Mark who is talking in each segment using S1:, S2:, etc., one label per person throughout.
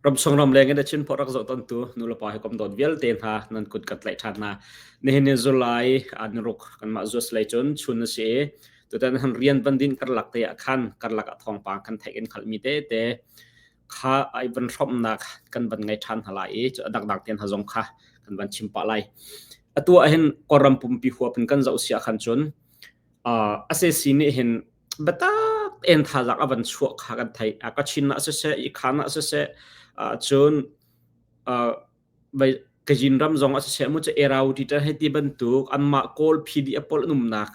S1: Ramchung ramleng in a Chin rak zoh tontu nulepa hi kom dawt vialte hna nan kut kan tlaih ṭhan hna. Nihin ni July an ruk kanmah zuas lei cun chun a si i tutan han rian van din karlak te ah khan karlak ah thawngpang kan theih kan hngalhmi tete kha ai van hrawmnak kan van ngei ṭhan hna lai i cu a dangdang te hna zong kha kan van chim pah lai. Atu ah hin Kawlram pumpi huap in kan zoh si ah khan cun SAC nih hin biatak tein thazaang a van chuah kha kan theih. Kachin ah siseh, Ikhan ah siseh, cun Kazin ram zong ah siseh mu cu Erauti ṭan hei ti bantuk anmah Kawl PDF pawl an umnak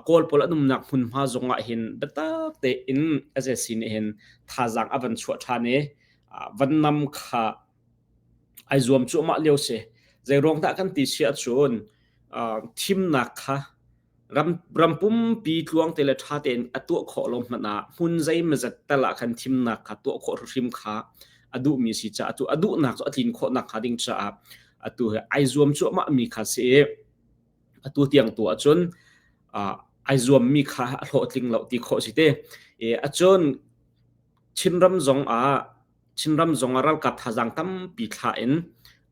S1: Kawl pawl an umnak hmunhma zong ah hin biatak tein SAC nih hin thazaang a van chuah ṭhan i van nam kha ai zuam cuahmah lio si. Zeiruang dah kan ti si ahcun thimnak kha ram pumpi tluang te le ṭha tein a tuah khawh lo hmanh ah hmun zeimawzat tal ah khan thimnak kha tuah khawh hrimhrim kha a duhmi si caah atu a duhnak cu a tlin khawh nakhnga ding caah atu hi ai zuam cuahmah mi kha si i atu tiang tu ahcun ai zuammi kha a hlawhtling lo ti khawh si te. Acun Chinram zong ah Chinram zong ah ralkap thazaang tampi thlah in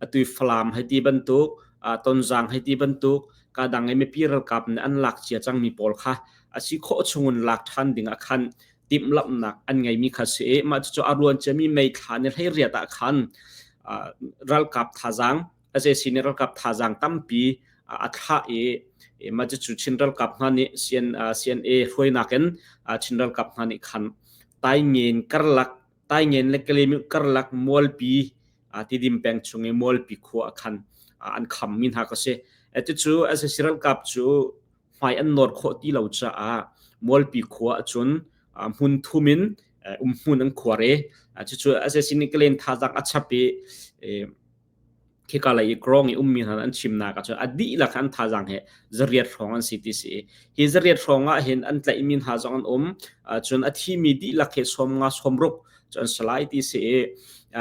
S1: atu i Falam hei ti bantuk, Tonzang hei ti bantuk, kadang i mipi ralkap nih an lak cia cangmi pawl kha a si khawh chungin lak ṭhan ding ah khan timhlamhnak an ngeimi kha si i mah cucu a ruan ciami May thla ni 18 ah khan ralkap thazaang SAC nih ralkap thazaang tampi a thlah i mah cucu Chin ralkap hna nih CNA hruainak in Chin ralkap hna nih khan Taingen karlak Taingen le Kalaymyo karlak mualpi Tidim peng chung i mualpi khua ah khan an khammi hna ka si. Cucu sac ralkap cu hmai an nawr khawh ti lo caah mualpi khua ahcun hmun thum in umhmun an khuar i cucu sac nih Kalen thazaang a chap i Khika lei i Krong i ummi hna an chimnak ahcun a dihlak an thazaang he zariat hrawng an si ti si. Hi zariat hrawng ah hin an tlaihmi hna zong an um. Cun a thimi dihlak he 50 60 cu an si lai ti si i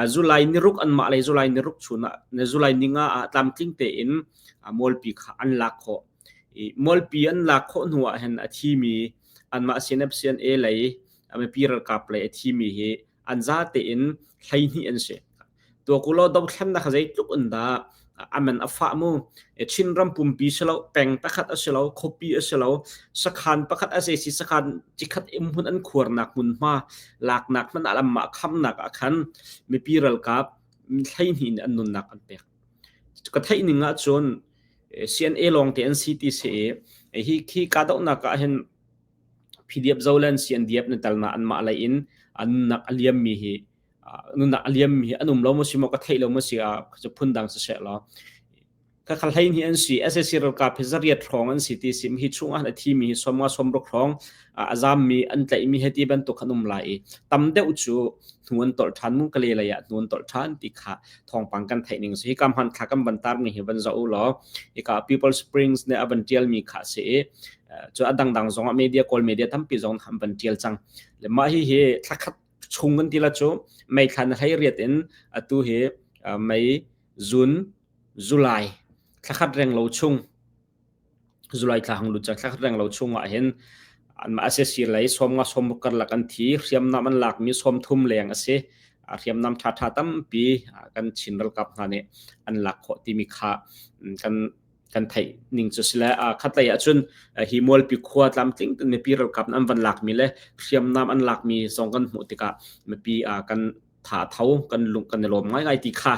S1: July ni ruk anmah lei July ni ruk chun ah July ni nga ah tlamtling tein mualpi kha an lak khawh. I mualpi an lak khawh hnu ah hin a thimi anmah CNF CNA lei mipi ralkap lei a thimi hi an za tein 12 an si. Tuakulaw dothlennak kha zeitluk in dah a man a fah mu. Chinram pumpi si lo, peng pakhat a si lo, khuapi a si lo, sakhan pakhat a si sakhan cikhat hmun an khuarnak hmunhma laknak hmanh ah anmah khamnak ah khan mipi ralkap 12 nih an nunnak an pek. Ka theih ning ahcun CNA lawng te an si ti si i hi khi kahdohnak ah hin PDF Zoland CNDF na tal na anmah lei in an nunnak a liammi hi nunnak a liammi hi an um lo maw si maw ka theih lo maw si ah cu phundang si seh law ka khal hlei ni an si SAC ralkap hi zariat hrawng an si ti sim hi chung ah a thimi hi 50 60 hrawng a zammi an tlaihmi he ti bantuk an um lai i tam deuh cu hnu an tolh ṭhan mu kale lei ah hnu an tolh ṭhan ti kha thawngpang kan theih ning si hi kam han thla kan van tar mi hi van zoh u law hika People Springs nih a van ṭial mi kha si i cu a dangdang zong ah media kawl media tampi zong an van ṭial cang le mah hi hi thlakhat chung kan ti la cu mei thla na hlei riat in atu hi mei zun July thlakhat reng lo chung July thla hang lut cang thlakhat reng lo chung ah hin anmah SSC lei 50 60 karlak an thi hriamnam an lakmi 30 leng a si hriamnam ṭhaṭha tampi kan Chin ralkap hna nih an lak khawh timi kha kan kan theih ning cu sile khatlei ahcun hi mualpi khua tlamtling ten mipi ralkap an van lakmi le hriamnam an lakmi zong kan hmuh tikah mipi kan tha tho kan lung kan i lawm ngaingai ti kha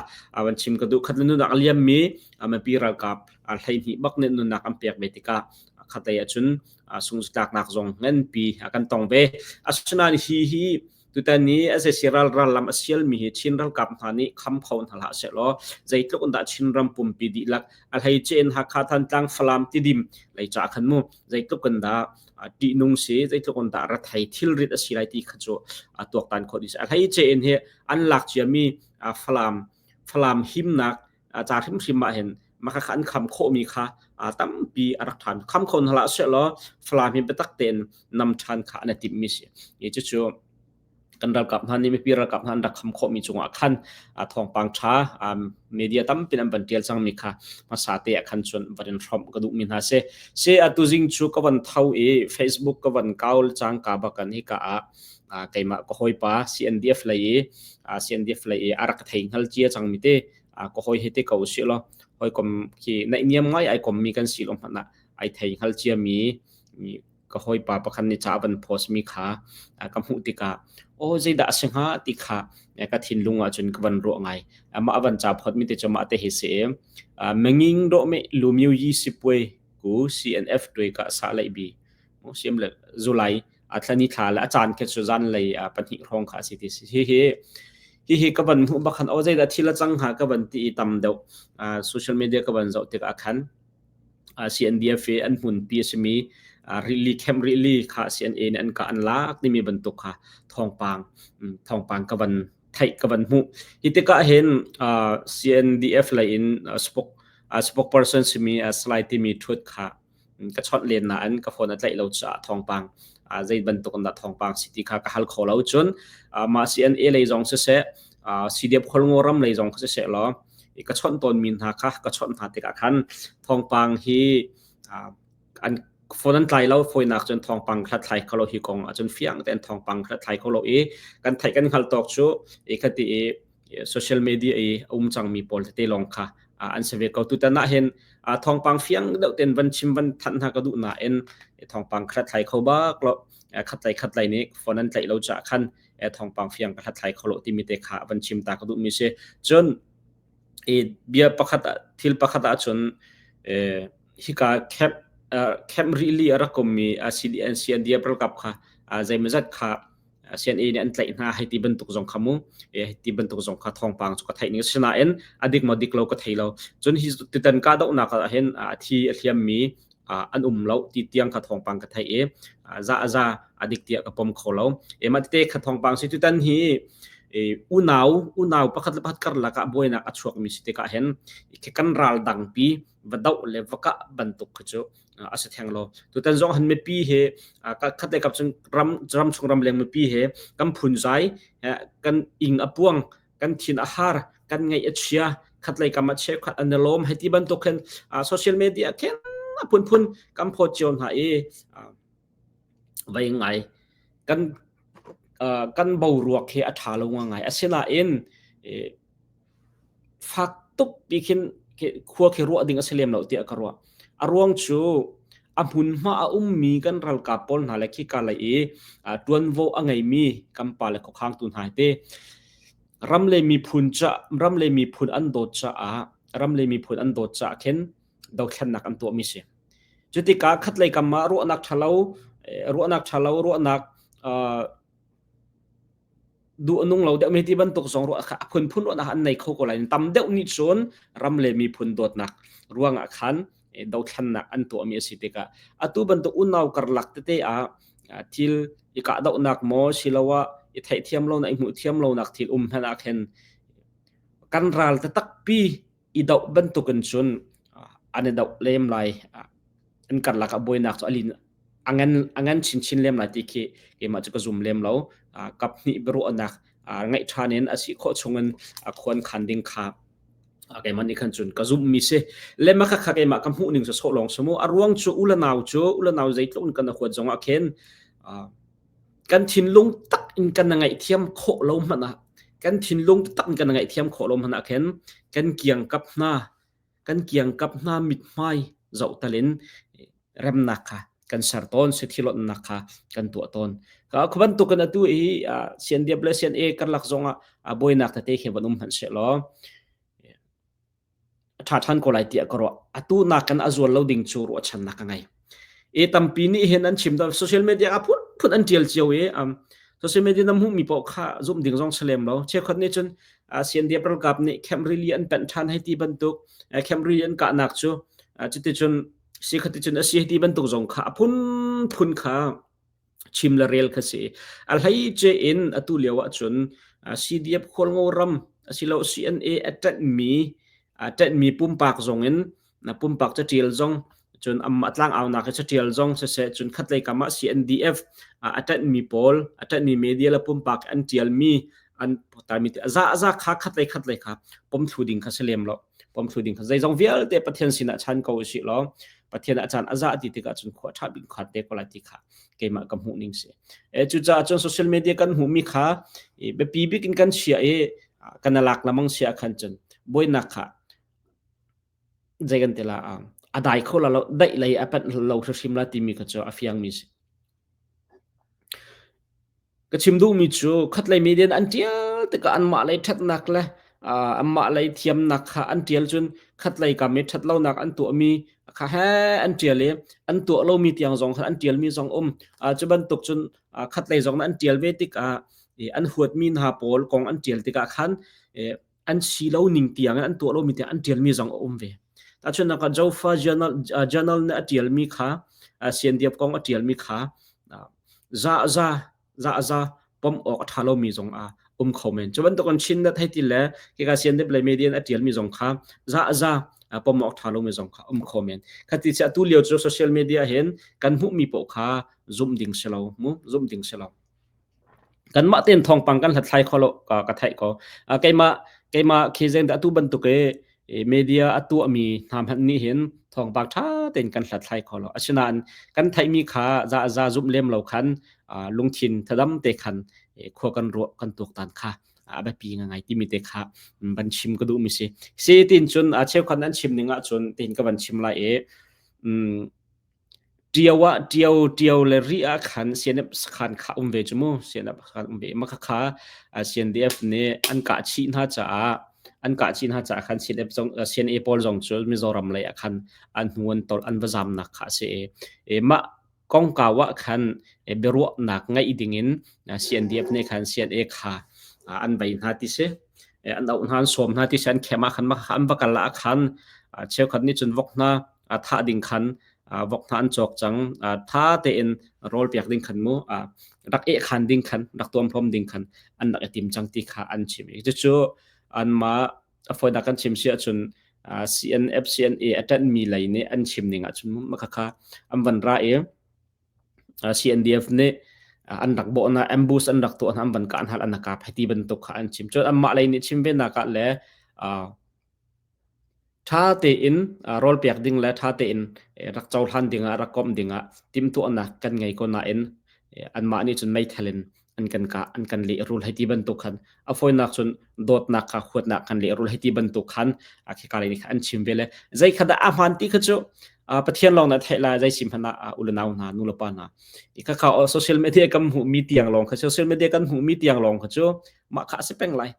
S1: van chim ka duh khat le nunak a liammi mipi ralkap 12 bak nih nunnak an pek ve tikah khatlei ahcun sungtlaknak zong nganpi kan tong ve asinain hi hi Tutan ni SAC ral ral lam a sialmi hi Chin ralkap hna nih kham kho hna hlah sehlaw zeitluk in dah Chinram pumpi dihlak a hleice in Hakha Thantlang Falam Tidim lei ca khan mu zeitluk in dah ṭihnung si zeitluk in dah rathei thilrit a si lai ti kha cu tuaktan khawh dih si a hleice in hi an lak ciami Falam Falam himnak ca hrimhrim ah hin maka kha an kham khawhmi kha tampi a rak ṭhan kham kho hna hlah sehlaw Falam hi biatak tein nam ṭhan kha an i timhmi si i cucu kan ralkap hna nih mipi ralkap hna an rak kham khawhmi cungah khan thawngpang ṭha media tampi an van ṭial cangmi kha hmasa te ah khan cun van in hrawmh ka duhmi hna si si atu zing cu ka van tho i Facebook ka van kaul cangka bakan hika ah Keimah ka hawipa CNDF lei i CNDF lei i a rak thei hngal cia cangmi te ka hawi he te ko usih law hawikom khi naihniam ngai ai kommi kan si lo hmanh ah ai thei hngal ciami ka hawipa pakhat nih ca a van post mi kha ka hmuh tikah aw zeidah a si hnga ti kha ka thinlung ah cun ka van ruah ngai. Mah a van ca phot mi te cu mah te hi si i manging dawh me lumyu yi sipuai ku CNF tuai ka sa lei bi siam le July a thlani thla le a caan khi cu zan lei pahnih hrawng kha a si ti si. Hi hi hi hi ka van hmuh bak khan aw zeidah thil a cang hnga ka van ti i tam deuh social media ka van zoh tikah khan CNDF i an hmunpi a simi rili camp rili kha CNA nih an kah an lak timi bantuk kha thawngpang thawngpang ka van theih ka van hmuh. Hi tikah hin CNDF lei in spokesperson simi Salai timi Htut kha ka chawnh len nain ka phone a tlaih lo caah thawngpang zei bantuk in dah thawngpang si ti kha ka hal kho lo. Cun mah CNA lei zong siseh CDF Khualngo ram lei zong siseh law ka chawnh tawnmi hna kha ka chawnh hna tikah khan thawngpang hi an phone an tlai lo fawinak cun thawngpang hlathlai kho lo hi kong ahcun fiang tein thawngpang hlathlai kho lo i kan theih kan hngalh tawk cu i khati i social media i a um cangmi pawl tete lawng kha an si ve ko. Tutan ah hin thawngpang fiang deuh tein van chim van thanh hna ka duh nain thawngpang hlathlai kho bak lo khatlei khatlei nih phone an tlaih lo caah khan thawngpang fiang ka hlathlai kho lo timi te kha van chim ta ka duhmi si. Cun i bia pakhat thil pakhat ahcun hika camp camp rili a rak ummi CDN CNDF ralkap kha zeimawzat kha CNA nih an tlaih hna hei ti bantuk zong kha mu hei ti bantuk zong kha thawngpang cu ka theih ning asinain a dik maw dik lo ka thei lo cun hi tutan kahdohnak ah hin a thi a hliam mi an um lo ti tiang kha thawngpang ka theih i za a za a dik tiah ka pom kho lo e mah tete kha thawngpang si tutan hi unau unau pakhat le pakhat karlak ah buainak a chuak mi si tikah hin kan ral dangpi va doh le va kah bantuk kha cu a si theng lo. Tutan zong han mipi he khat le kap cun ram ram chung ram leng mipi he kan phunzai kan ing a puang kan thin a har kan ngaih a chia khat lei kam a cheu khat an lawm hei ti bantuk khin social media khin a phunphun kan phawt cio hna i vai ngai kan kan boruak hi a ṭha lo ngai asinain Fak tuk ti khin khua khi ruah ding a si lem lo tiah ka ruah. A ruang cu a hmunhma a ummi kan ralkap pawl hna le khika lei i ṭuanvo a ngeimi kan pale khuakhangtu hna hi te ram le miphun ca ram le miphun an dawt caah ram le miphun an dawt caah khin dothlennak an tuahmi si. Cutikah khatlei kam ah ruahnak ṭhalo ruahnak ṭhalo ruahnak duh a nung lo deuh mi ti bantuk zong ruah kha a phunphun ruahnak an nei kho ko lai tam deuh nih cun ram le miphun dawtnak ruangah khan dothlannak an tuahmi a si tikah atu bantuk unau karlak tete ah thil i kahdohnak maw siloah i theihthiam lonak i hmuhthiam lonak thil um hmanh ah khin kan ral taktak pi i doh bantukin cun an i doh lem lai an karlak ah buainak cu a lin a ngan a ngan chinchin lem lai ti khi keimah cu ka zum lem lo. Kap hnih biaruahnak ngaih ṭhan in a si khawh chungin a khuan khan ding kha keimah nih khan cun ka zumhmi si. Le mah khakha keimah ka hmuh ning cu sawh lawng si mu. A ruang cu u le nau cu u le nau zeitluk in kan huat zongah khin kan thinlung tak in kan ngaihthiam khawh lo hmanh ah kan thinlung tak in kan ngaihthiam khawh lo hmanh ah khin kan kiangkap hna kan kiangkap hna mithmai zoh talin remnak kha kan ser tawn sithilonnak kha kan tuah tawn khu bantukin atu i CNDF le CNA karlak zongah buainak tete khi van um hmanh seh law a ṭha ṭhan ko lai tiah ka ruah. Atu nakin a zual lo ding cu ruahchannak ka ngei. E tampi nih hin an chim social media ah phunphun an ṭial cio i um, social media na hmuhmi paoh kha zumh ding zong si lem lo. Cheukhat nih cun CNDF ralkap nih camp rili an penh ṭhan hei ti bantuk camp rili an kahnak cu cuticun si khati cun a si hei ti bantuk zong kha a phunphun kha chim le rel kha si. A hleice in atu lio ahcun CDF Khualngo ram asilo CNA a ṭanhmi a ṭanhmi pumpak zong in na pumpak caṭial zong cun amah tlangaunak i caṭial zong siseh cun khatlei kam ah CNDF a ṭanhmi pawl a ṭanhmi media le pumpak an ṭialmi an tarmi za za kha khatlei khatlei kha pom thlu ding kha si lem lo pom thlu ding kha zeizong vialte Pathian sinah chan ko usih law. Pathian a caan a za ti tikah cun khua ṭha bik kha te ko lai ti kha keimah ka hmuh ning si. E cucaah cun social media kan hmuhmi kha biapi bik in kan chia i kan lak lamang sia khan cun buainak kha zei kan ti la a dai kho la lo daih lei a panh lo hrimhrim la timi kha cu a fiang mi si. Ka chim duhmi cu khatlei media an ṭial tikah anmah lei ṭhatnak le anmah lei thiamnak kha an ṭial cun khatlei kam i ṭhatlonak an tuahmi kha he an ṭial i an tuah lomi tiang zong khan an ṭialmi zong um. Cu bantuk cun khatlei zong an ṭial ve tikah an huatmi hna pawl kong an ṭial tikah khan an si lo ning tiang in an tuah lomi tiang an ṭialmi zong a um ve. Tahchunhnak ah Jofa journal, journal nih a ṭialmi kha CNDF kong a ṭialmi kha za za za za pom awk a ṭha lomi zong a um kho men. Cu bantuk in Chin Net hei ti le kika CNDF le media a ṭialmi zong kha za za pom awk ṭha lomi zong kha um kho men. Khati chiah tu lio cu social media hin kan hmuhmi paoh kha zumh ding si lo mu zumh ding si lo. Kanmah tein thawngpang kan hlathlai kho lo ka theih ko. Keimah keimah khi zein dah atu bantuk i media a tuahmi hna hmanh nih hin thawngpang ṭha tein kan hlathlai kho lo. Asinain kan theihmi kha za za zumh lem lo khan lungthin thadam te khan khua kan ruah kan tuaktan kha a biapi ngai timi te kha van chim ka duhmi si. Si tin cun a cheukhat an chim ning ahcun tin ka van chim lai i Ṭio ah ṭio ṭio le rih ah khan CNF sakhan kha um ve cu mu. CNF sakhan um ve i mah khakha CNDF nih an kah chih hna caah an kah chih hna caah khan CNF zong CNA pawl zong cu Mizoram lei ah khan an hnu an tolh an va zamnak kha a si i mah kongkau ah khan biaruahnak ngeih dingin CNDF nih khan CNA kha an vei hna ti si. An auh hna an sawm hna ti si an khem ah khan mah kha an va kal ah khan cheukhat nih cun vok hna thah ding khan vok hna an cawk cang tha tein rawl piak ding khan mu rak eh khan ding khan rak tuamhlawm ding khan an rak i tim cang ti kha an chim i cucu anmah a fawinak kan chim si ahcun CNF CNA a ṭanhmi lei nih an chim ning ahcun makhakha an van ra i CNDF nih an rak bawh hna ambush an rak tuah hna an van kah hna an kap hei ti bantuk kha an chim cun anmah lei nih chim ve nak ah le Ṭha tein rawl pek ding le ṭha tein rak cohlan dingah rak komh dingah timhtuahnak kan ngei ko nain anmah nih cun meithal in an kan kah, an kan lehrul hei ti bantuk khan a fawinak cun dawtnak kha huatnak kan lehrul hei ti bantuk khan khika lei nih khan an chim ve le zei kha dah a hmaan ti kha cu Pathian lawng nih a theih lai zei sim hmanh ah u le nau hna nu le pa hna kha kha social media kan hmuhmi tiang lawng kha social media kan hmuhmi tiang lawng kha cu mah kha a si peng lai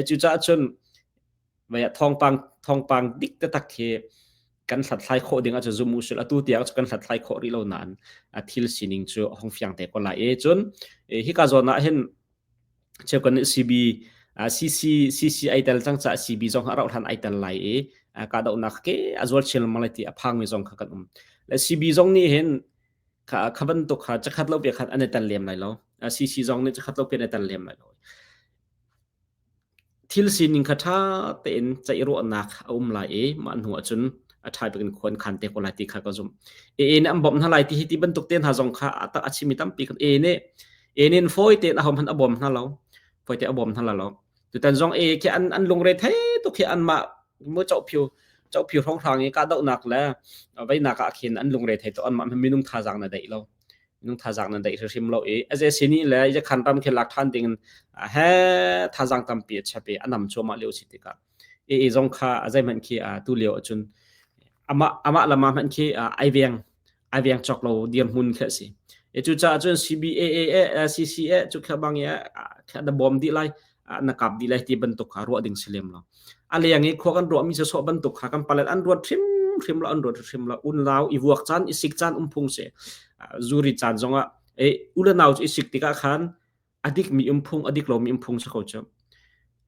S1: cucaah cun Vei ah thawngpang thawngpang dik taktak khi kan hlathlai khawh ding ahcun zum usil atu tiang cu kan hlathlai khawh rih lo nain a thil sining cu a hung fiang te ko lai i cun hika zawn ah hin cheukan nih CB CC CC ai tel cang caah CB zong a rauh hlan ai tel lai i kahdohnak ke a zual chin lengmang lai ti a phangmi zong kha kan um le CB zong nih hin kha kha bantuk kha cakhat lo pe khat an i tel lem lai lo CC zong nih cakhat lo pe an i tel lem lai lo Thil sining kha ṭha tein ceihruahnak a um lai i mah hnu ahcun a ṭha bik in khua an khan te ko lai ti kha ka zumh. AA nih an bawmh hna lai ti hi ti bantuk te hna zong kha a chimmi tampi kan AA nih AA nih fawi tein ahohmanh a bawm hna lo. Fawi tein a bawm hna lo. Tutan zong AA khi an an lungre thei tuk hi anmah mu cohphiu cohphiu hrawnghrang i kahdohnak le veinak ah khin an lungre thei tuk anmah minung thazaang na deih lo. Minung thazaang nan daih hrimhrim lo i a sini le yakhan ram khi lak ṭhan ding in he thazaang tampi a chap i a nam cuahmah lio si tikah AA zong kha a zeihmanh khi tu lio ahcun amah amah lama hmanh khi ai veng ai veng cawk lo dirhmun khi a si. E cucaah cun CBAA CCA cu kha bang i kha na bawm dih lai na kap dih lai ti bantuk kha ruah ding si lem lo. A leng i khua kan ruahmi sawsawh bantuk kha kan palet an ruat hrimhrim lo an ruat hrimhrim lo unau i vuak caan i sik caan um phung si. Zuri caan zongah e u le nau cu i sik tikah khan a dikmi um phung a dik lomi um phung si ko cu.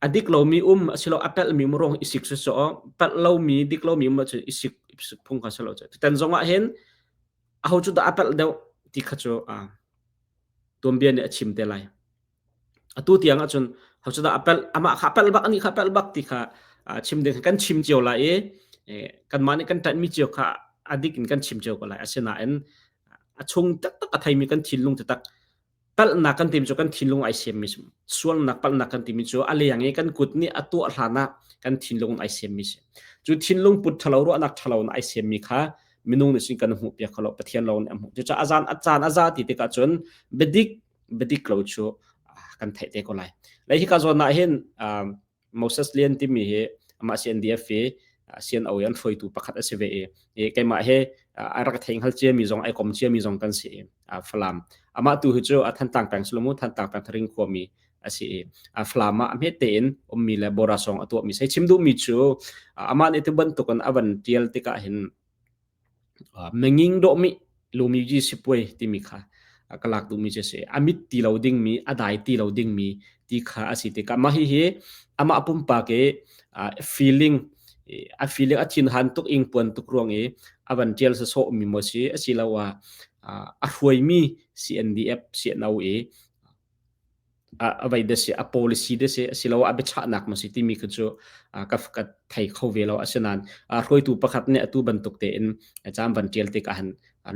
S1: A dik lomi um asilo a pelhmi um ruang i sik si so pelh lomi dik lomi um ahcun i sik i sik phung kha si lo cu. Tutan zongah hin aho cu dah a pelh deuh ti kha cu tuanbia nih a chim te lai. Atu tiang ahcun hocudah a pelh amah kha a pelh bak anih kha a pelh bak ti kha chim ding kan chim cio lai i kanmah nih kan ṭanhmi cio kha a dik in kan chim cio ko lai. Asinain a chung taktak a theimi kan thinlung taktak palhnak kan timi cu kan thinlung ai semmi sualnak palhnak kan timi cu a leng i kan kut nih a tuah hlan ah kan thinlung ai semmi si. Cu thinlung put ṭhalo ruahnak ṭhalo in ai semmi kha. minung nih sin kan hmuh piak kholo Pathian lawng nih a hmuh. Cucaah a zan a caan a za ti tikah cun biadik biadik lo cu kan theih te ko lai. Lai hika zawn ah hin Moses Lian timi hi amah CNDF hi CNO i an hruaitu pakhat a si ve i keimah he a rak thei hngal ciami zong ai kom ciami zong kan si i Falam amah tu hi cu a Thantlang peng sulumu Thantlang peng Tharing khuami a si i Falam ah a hmet tein ummi le bora song a tuahmi sei chim duhmi cu amah nih tu bantukin a van tial tikah hin Menging dawhmi lumigi sipuai timi kha ka lak duhmi cu a si. A mit ti lo dingmi, a dai ti lo dingmi ti kha a si tikah mah hihi amah pumpak i feeling a feeling a thinhan tuk ingpuan tuk ruang i a van ṭial sawsawhmi maw si asiloah a hruaimi CNDF CNO i a vei de si a policy de si asiloah a biachahnak maw si timi khi cu ka ka thei kho ve lo asinain hruaitu pakhat nih atu bantuk tein caan van ṭial tikah hin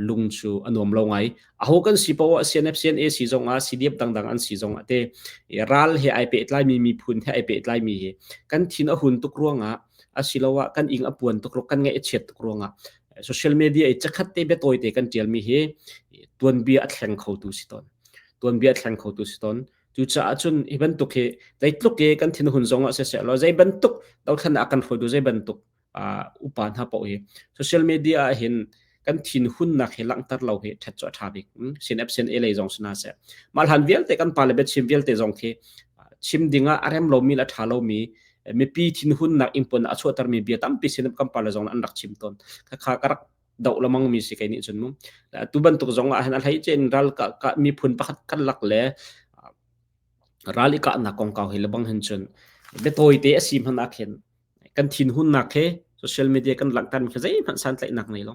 S1: lung cu a nuam lo ngai aho kan si poah CNF CNA si zongah CDF dangdang an si zongah te ral he ai pehtlaimi miphun he ai pehtlaimi hi kan thin a hun tuk ruangah asiloah kan ing a puan tuk kan ngaih a chiat tuk ruangah social media i cakhat te biatawi te kan ṭialmi hi tuanbia a thleng khotu si tawn tuanbia thleng khotu si tawn. Cucaah cun hi bantuk hi zeitluk i kan thinhun zong ah siseh law zei bantuk dothlennak a kan hruaitu zei bantuk upa hna paoh hi social media ah hin kan thinhunnak hi langhter lo hi ṭhat cu a ṭha bik. Sin ep sin e lei zong si hna seh. Mah hlan vialte kan pale biachim vialte zong khi chim ding ah a rem lomi le a ṭha lomi mipi thinhunnak ingpon a chuahtermi bia tampi sin kan pale zong an rak chim tawn. Khakha ka rak doh lamang mi si kei nih cun mu tu bantuk zong ah hin a hlei cen ral ka, ka miphun pakhat kan lak le ral i kahnak kongkau hi lebang hin cun biatawi te a si hmanh ah khin kan thinhunnak he social media kan langhter mi kha zeihmanh santlaihnak nei lo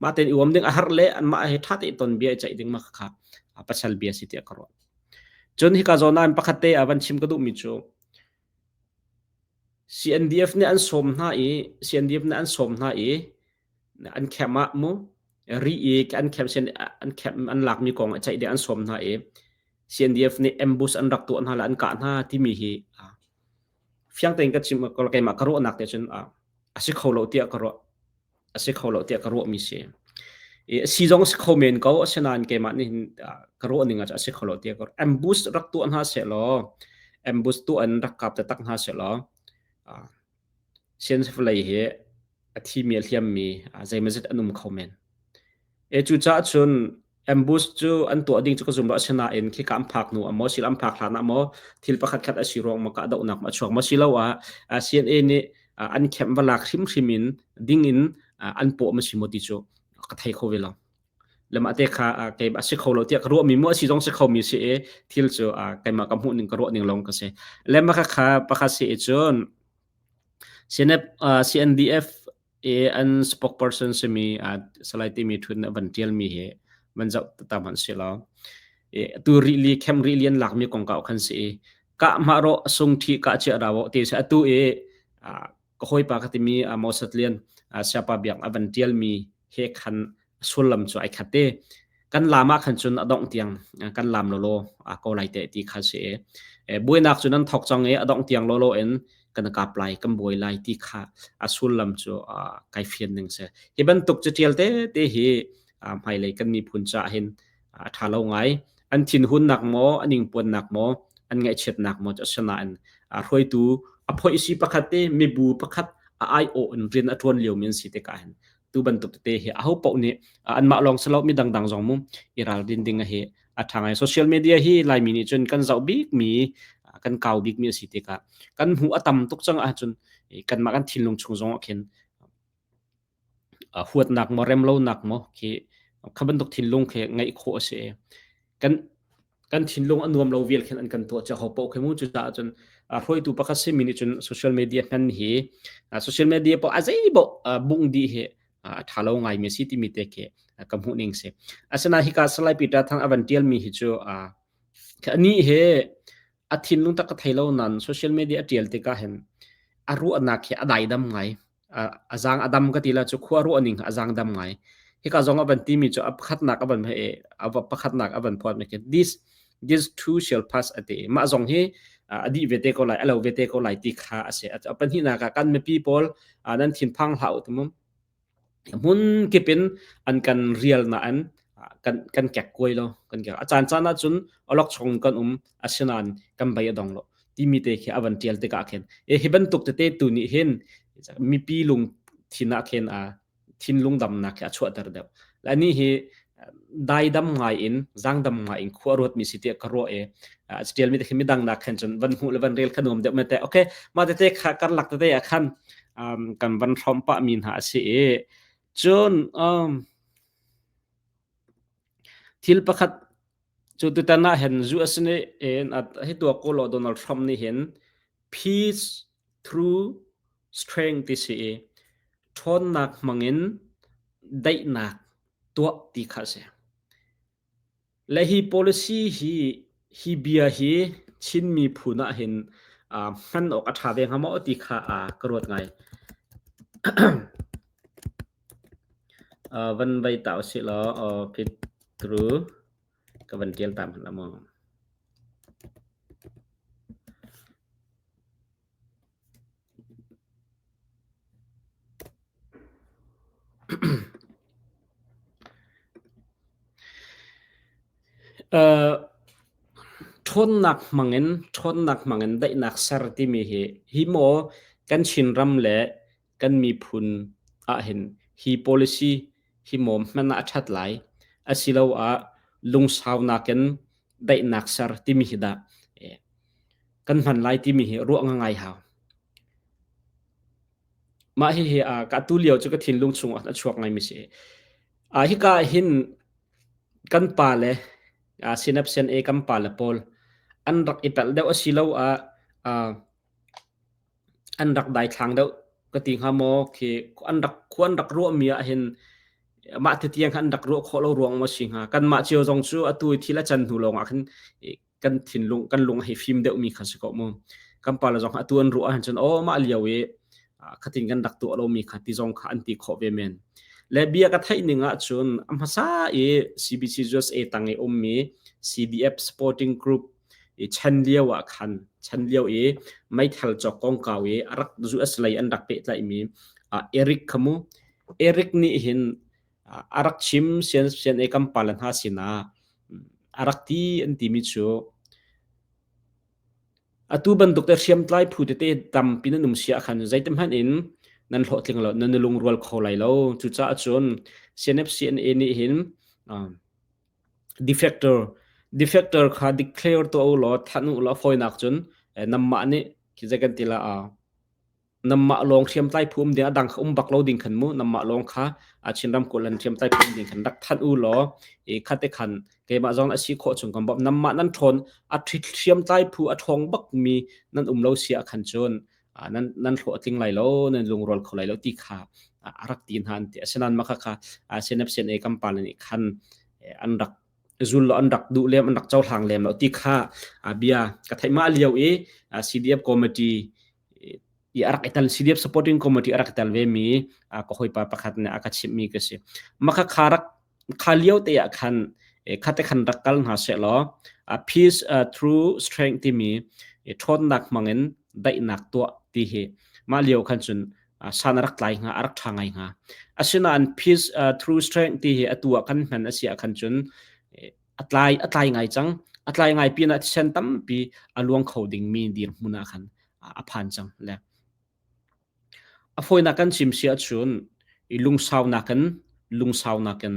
S1: mah ten i uam ding a har le anmah he ṭha te ton bia i ceih ding ma kha pasal bia si tiah ka ruah cun hika zawn ah pakhat te a van chim ka duh mi cu CNDF nih an sawm hna i CNDF nih an sawm hna i an camp ah mu ri i an camp an camp an lakmi kong a ceih ding an sawm hna i CNDF nih ambush an rak tuah hna le an kah hna timi hi fiang tein ka chim keimah ka ruahnak te cun a si kho lo tiah ka ruah. A si kho lo tiah ka ruahmi si. I a si zong a si kho men ko asinain keimah nih hin ka ruah ning ah a si kho lo tiah ka ruah. Ambush rak tuah hna seh law ambush tuah in rak kap taktak hna seh law CNF lei hi a thimi a hliammi zeimawzat an um kho men. E cucaah cun Ambush cu an tuah ding cu ka zum lo asinain khika an phak hnu ah maw sil an phak hlan ah maw thil pakhat khat a si ruang maw kahdohnak maw a chuak maw siloah CNA nih an kemh va lak hrimhrim in ding in an pawh ma si maw ti cu ka thei kho ve lo. Le mah te kha kei a si kho lo tiah ka ruahmi mu a si zong si kho mi si i thil cu keimah ka hmuh ning ka ruah ning lawng ka si. Le mah kha pakhat si i cun CNF, CNDF i an spokesperson simi Salai timi thun a van ṭialmi hi van zoh ta hmanh si law tu rili khem rili an lakmi kongkau khan si i kah mah rawh sung thi kah chia rawo ti si atu i ka hawipa ka timi Moses Lian siapa biak a van ṭialmi he khan sullam cu ai khat te kan lam ah khan cun a dongh tiang kan lam lawlaw a ko lai te ti kha si i buainak cu nan thok cang i a dongh tiang lawlaw in kan kap lai kan buai lai ti kha a sullam cu kai fian ning si hi bantuk cu tial te te hi hmailei kan miphun ca hin a ṭha lo ngai an thinhunnak maw an ingpuannak maw an ngaihchiatnak maw cu asinain hruaitu a phoih si pakhat te mibu pakhat a aiawh in rian a ṭuan liomi an si tikah hin tu bantuk tete hi aho paoh nih anmah lawng si lo mi dangdang zong mu i ralrin ding hi a ṭha ngai. Social media hi Laimi nih cun kan zoh bikmi kan kau bikmi a si tikah kan hmuh a tam tuk cang ahcun kanmah kan thinlung chung zong ah khin huatnak maw remlonak maw khi kha bantuk thinlung khi ngeih khawh a si. Kan kan thinlung a nuam lo vial khin an kan tuah cia ho paoh khi mu cucaah cun hruaitu pakhat simi nih cun social media hman hi social media paoh a zei paoh bung dih hi a ṭha lo ngaimi a si timi te khi ka hmuh ning si asinain hika Salai Peter Thang a van ṭialmi hi cu ani he a thinlung tak ka thei lo nan social media a ṭial tikah hin a ruahnak hi a daidam ngai a zaang a dam ka ti la cu khua ruah ning a zaang dam ngai hika zong a van timi cu a pakhatnak a van a pakhatnak a van phuat mi this this too shall pass ati mah zong hi a dih ve te ko lai a lo ve te ko lai ti kha a si a pahnihnak ah kan mipi pawl nan thinphang hlah u tumum. Hmun kip in an kan rial nain kan kan kek kuai lo kan kek a caan caan ahcun awlokchong kan um asinain kan bei a dong lo timi te khi a van tial tikah khin e hi bantuk tete tu nih hin mipi lung thin ah khin a thinlung damnak hi a chuahter deuh. La ni hi daidam ngai in zangdam ngai in khua ruat mi si tiah ka ruah i a tial mi te khi midang nak khan cun van hmuh le van rel kha nuam deuh me te okay ma tete kha karlak tete ah khan um, kan van hrom pah mi hna a si i cun um, thil pakhat cu tutan ah hin US nih in hi tua ko lo Donald Trump nih hin peace through strength ti si i ṭhawnnak hmangin daihnak tuah ti kha a si. Le hi policy hi hi bia hi Chin miphun ah hin uh, hman awk a ṭha ve hnga maw ti kha uh, ka ruat ngai. uh, van vai ta usih law uh, fit through ka van ṭial ta hmanh la maw. Ṭhawnnak hmangin ṭhawnnak hmangin daihnak ser timi hi hi maw kan Chinram le kan miphun ahhin hi policy hi maw hman ah a ṭhat lai asiloah lungsaunak in daihnak ser timi hi dah kan hman lai timi hi ruah ngai hau. Mah hihi ka tu lio cu ka thinlung chungah a chuak ngaimi si. Hika hin kan pa le Synapse A kan pa le pawl an rak i pelh deuh asiloah an rak daithlang deuh ka ti hnga maw khi an rak khua an rak ruahmi ah hin mah ti tiang khan an rak ruah khawh lo ruang maw si hnga kanmah cio zong cu atu i thil a can hnu lawng ah khan kan thinlung kan lung hei fim deuhmi kha si ko mu kan pa le zong atu an ruah ahcun aw mah lio i khatin kan rak tuah lomi kha ti zong kha an ti khawh ve men le bia ka theih ning ahcun a hmasa i CBC USA tang i ummi CDF Sporting Group i chan lio ah khan chan lio i meithal cawk kongkau i a rak US lei an rak pehtlaihmi Eric khamu Eric nih hin a rak chim sian sian e kan pale hna sinah a rak ti an timi cu atu bantuk te hriamtlai phu tete tampi nan um sia khan zeitim hmanh in nan hlawhtling lo nan lungrual kho lai lo cucaah cun CNFCNA nih hin defector defector kha declare to law than u law fawinak cun namah nih khi zei kan ti la Nanmah lawng hriamtlai phu um ding a dang kha um bak lo ding khan mu nanmah lawng kha a Chin ramkulh an hriamtlai phu um ding khan rak thanh u law i khate khan keimah zong a si khawh chung kan bawmh nanmah nan ṭhawn a hriamtlai phu a ṭhawng bak mi nan um lo si ah khan cun nan nan hlawh a tling lai lo nan lungrual kho lai lo ti kha a rak ti hna an ti asinain mah kha CNF CNA kan pa nih khan an rak zul lo an rak duh lem an rak cohlang lem lo ti kha bia ka theih mah lio i CDF committee i a rak i tel CDF supporting committee a rak i tel ve mi ka hawipa pakhat nih a ka chimh mi ka si. Maka kha rak kha lio te ah khan khate khan rak kal hna seh law peace through strength timi ṭhawnnak hmangin daihnak tuah ti hi mah lio khan cun san a rak tlai hnga a rak ṭha ngai hnga. Asinain peace through strength ti hi atu ah kan hman a si ah khan cun a tlai a tlai ngai cang a tlai ngai pinah thisen tampi a luang kho dingmi dirhmun ah khan a phan cang le a fawinak kan chim si ahcun i lungsaunak in lungsaunak in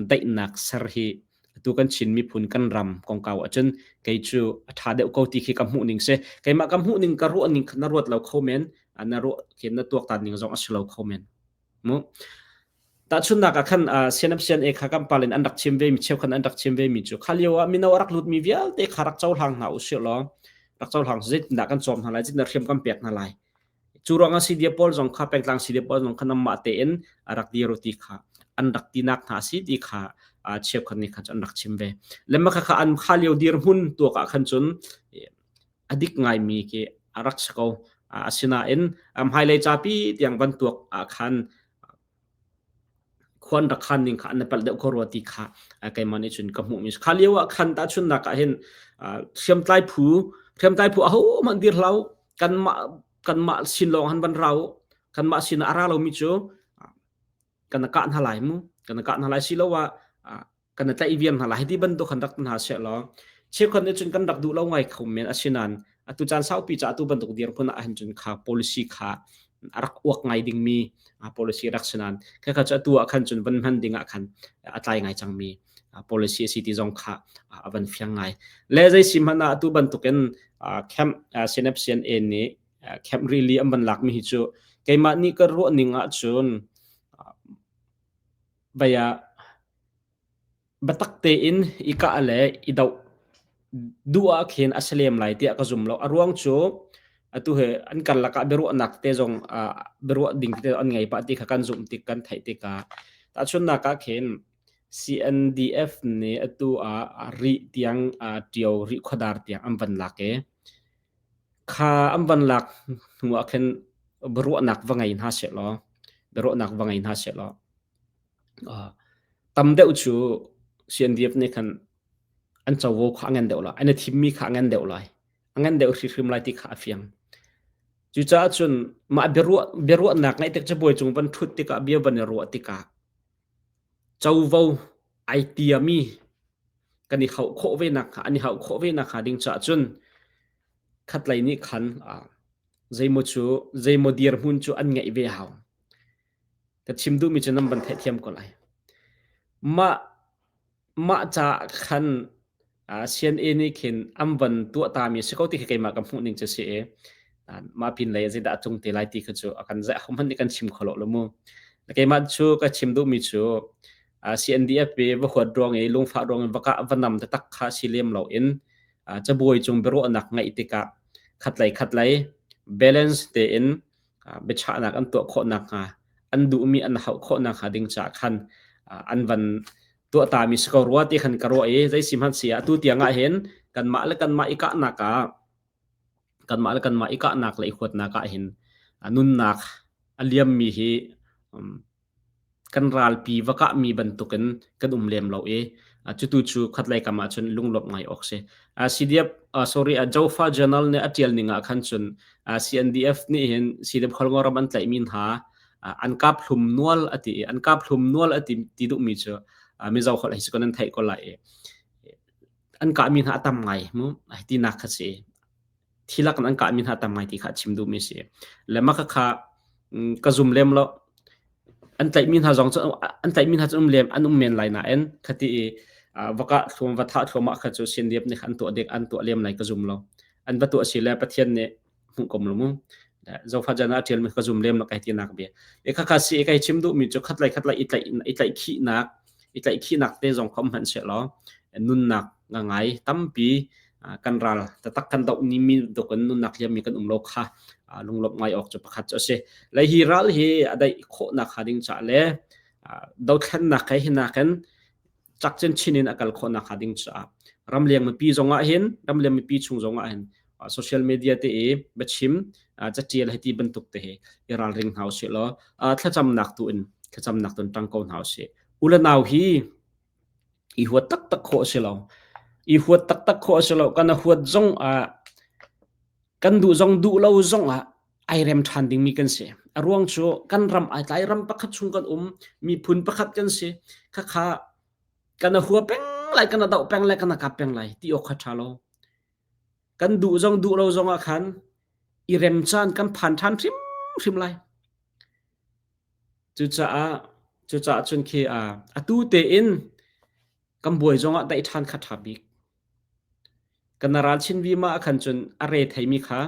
S1: daihnak ser hi atu kan Chin miphun kan ram kongkau ahcun kei cu a ṭha deuh ko ti khi ka hmuh ning si keimah ka hmuh ning ka ruah ning na ruat lo kho men na ruah khi na tuaktan ning zong a si lo kho men mu Tahchunhnak ah khan CNF CNA kha kan pal in an rak chim ve mi cheukhat an rak chim ve mi cu kha lio ah mino a rak lut mi vialte kha rak cohlang hna usih law rak cohlang zeitindah kan cawm hna lai zeitindah hriam kan pek hna lai cu ruangah CDF pawl zong kha pengtlang CDF pawl zong kha nanmah tein a rak dir ti kha an rak tinak hna si ti kha cheukhat nih khan an rak chim ve lemma kha kha an kha lio dirhmun tuak ah khan cun a dik ngaimi khi a rak si ko. Asinain hmailei capi tiang bantuk ah khan khuan rak khan ning kha an palh deuh ko rua ti kha keimah nih cun ka hmuhmi kha lio ah khan tahchunnak ah hin hriamtlai phu hriamtlai phu ahohmanh dir hlah u kanmah kanmah sin lawng han van rau kanmah sin ah a ra lomi cu. Kan kah hna lai mu. Kan kah hna lai siloah kan tlaih viam hna lai. Hi ti bantuk khan rak hna seh law cheukhat nih cun kan rak duh lo ngai kho men asinain atu caan saupi ca atu bantuk dirhmun ah hin cun kha policy kha a rak uak ngai dingmi policy rak si nain khakha cu atu ah khan cun van hman ding ah khan a tlai ngai cangmi policy a si ti zong kha a van fiang ngai. Le zei si hmanh ah atu bantukin camp CNF CNA nih camp rili an van lakmi hi cu keimah nih ka ruah ning ahcun vai ah Biatak tein i kah le i doh duh ah khin a si lem lai tiah ka zum lo. A ruang cu atu hi an karlak ah biaruahnak te zong biaruah ding te an ngei pah ti kha kan zumh tik kan theih tikah tahchunhnak ah khin CNDF nih atu ah Rih tiang Ṭio Rih khuadar tiang an van lak i kha an van lak hnu ah khin biaruahnak va ngei hna sehlaw biaruahnak va ngei hna sehlaw Tam deuh cu CNDF nih khan an covo kha a ngan deuh lai. An i thimmi kha a ngan deuh lai. A ngan deuh hrimhrim lai ti kha a fiang. Cucaah cun mah biaruah, biaruahnak ngeih tik cabuai cung van ṭhut tikah bia van i ruah tikah covo ai tiami kan i hauh khawh ve nak an i hauh khawh ve nak hnga ding caah cun khatlei nih khan zeimaw cu zeimaw dirhmun cu an ngeih ve hau. Ka chim duhmi cu nan van theihthiam ko lai. Mah mah caah khan CNA nih khin an van tuah tami si ko ti khi keimah ka hmuh ning cu si i mah pin lei ah zeidah a cung te lai ti kha cu a kan zeih hmanh nih kan chim kho lo lo mu. Keimah cu ka chim duhmi cu CNDF i va huat ruang i lungfah ruang i va kah va nam taktak kha si lem loin cabuai cung biaruahnak ngeih tikah khatlei khatlei balance tein biachahnak an tuah khawh nakhnga an duhmi an hauh khawh nakhnga ding caah khan an van tuah tami si ko rua ti khan ka ruah i zei si hmanh si ah atu tiang ah hin kanmah le kanmah i kahnak ah kanmah le kanmah i kahnak le i huatnak ah hin nunnak a liammi hi Kan ralpi va kahmi bantukin kan um lem lo i cutu cu khatlei kam ahcun lunglawmh ngai awk si. CDF sorry Jofa Journal nih a ṭial ning ah khan cun CNDF nih hin CDF Khualngoram an tlaihmi hna an kap hlum nual a ti i an kap hlum nual a ti, ti duhmi cu Mizo holh hi si ko nan theih ko lai i an kahmi hna a tam ngai mu tinak kha si. Thilak in an kahmi hna tam ngai ti kha a chim duhmi si. Le mah khakha ka zum lem lo. An tlaihmi hna zong cu an tlaihmi hna cu um lem an um men lai nain khati i va kah thluam va thah thluahmah kha cu Siandiap nih an tuah ding an tuah lem lai ka zum lo. An va tuah si le Pathian nih hmuh kom lo mu. Zofa jan ah ṭialmi ka zum lem lo kai tinak bia. E khakha si kai chim duhmi cu khatlei khatlei i tlaih i tlaih khihnak i tlaihkhihnak te zong kha um hmanh sehlaw nunnak ngai tampi kan ral taktak kan doh ni mi bantuk in nunnak liammi kan um lo kha lunglawmh ngai awk cu pakhat cu a si. Le hi ral hi a daih khawhnak hnga ding caah le dothlennak he hinakin cak chinchin in a kal khawhnak hnga ding caah ramleng mipi zong ah hin ramleng mipi chung zong ah hin social media te i biachim catial hei ti bantuk te hi i ralring hna usih law thlacamnak tu in thlacamnak tu in ṭang ko hna usih. U le nau hi i huat taktak khawh a si lo. I huat taktak khawh a si lo. Kan a huat zong ah kan duh zong duh lo zong ah ai rem ṭhan dingmi kan si. A ruang cu kan ram ai tlai ram pakhat chung kan um, miphun pakhat kan si. Khakha kan a hua peng lai, kan a doh peng lai, kan a kap peng lai ti awk kha ṭha lo. Kan duh zong duh lo zong ah khan i rem caan kan phan ṭhan hrimhrim lai. Cucaah cucaah cun khi atu tein kan buai zongah daih ṭhan kha ṭha bik. Kan ral chin vima ah khan cun a re theimi kha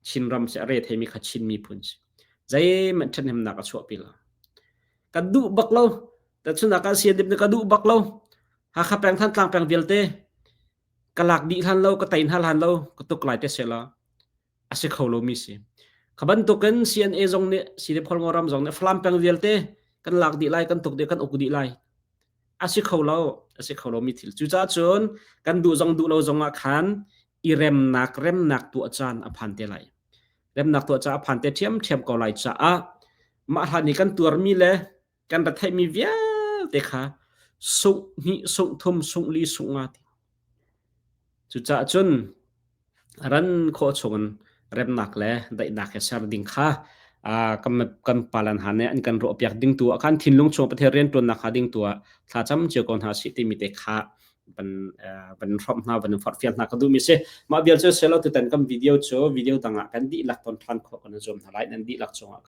S1: Chinram si a re theimi kha Chin miphun si. Zeihmanh ṭhathnemnak a chuahpi lo. Kan duh bak lo. Tahchunhnak ah CNDF nih ka duh bak lo. Hakha peng Thantlang peng vialte ka lak dih hlan lo, ka tei hna hlan lo, ka tuk lai te sela. A si kho lomi si. Kha bantukin CNA zong nih CDF Khualngo ram zong nih Falam peng vialte kan lak dih lai, kan tuk dih, kan uk dih lai. A si kho lo, a si kho lomi thil. Cucaah cun kan duh zong duh lo zong ah khan i remnak remnak tuah caan a phan te lai. Remnak tuah caan a phan te ṭhiamṭhiam ko lai caah mah hlan i kan tuarmi le kan ra theihmi vialte kha sungh hnih, sungh thum, sungh li, sungh nga ti. Cucaah cun ran khawh chungin remnak le daihnak he ser ding kha. Kan kan palan han nih an kan ruahpiak ding tu ah khan thinlung chung Pathian rianṭuannak hnga ding tu ah thlacam cio ko hna sih timi te kha van van hrawmh hna van forhfial hna ka duhmi si. Mah vial cu selo tutan kan video cu video dang ah kan dihlak ton ṭhan khawh kan i zuam hna lai. Nan dihlak cungah.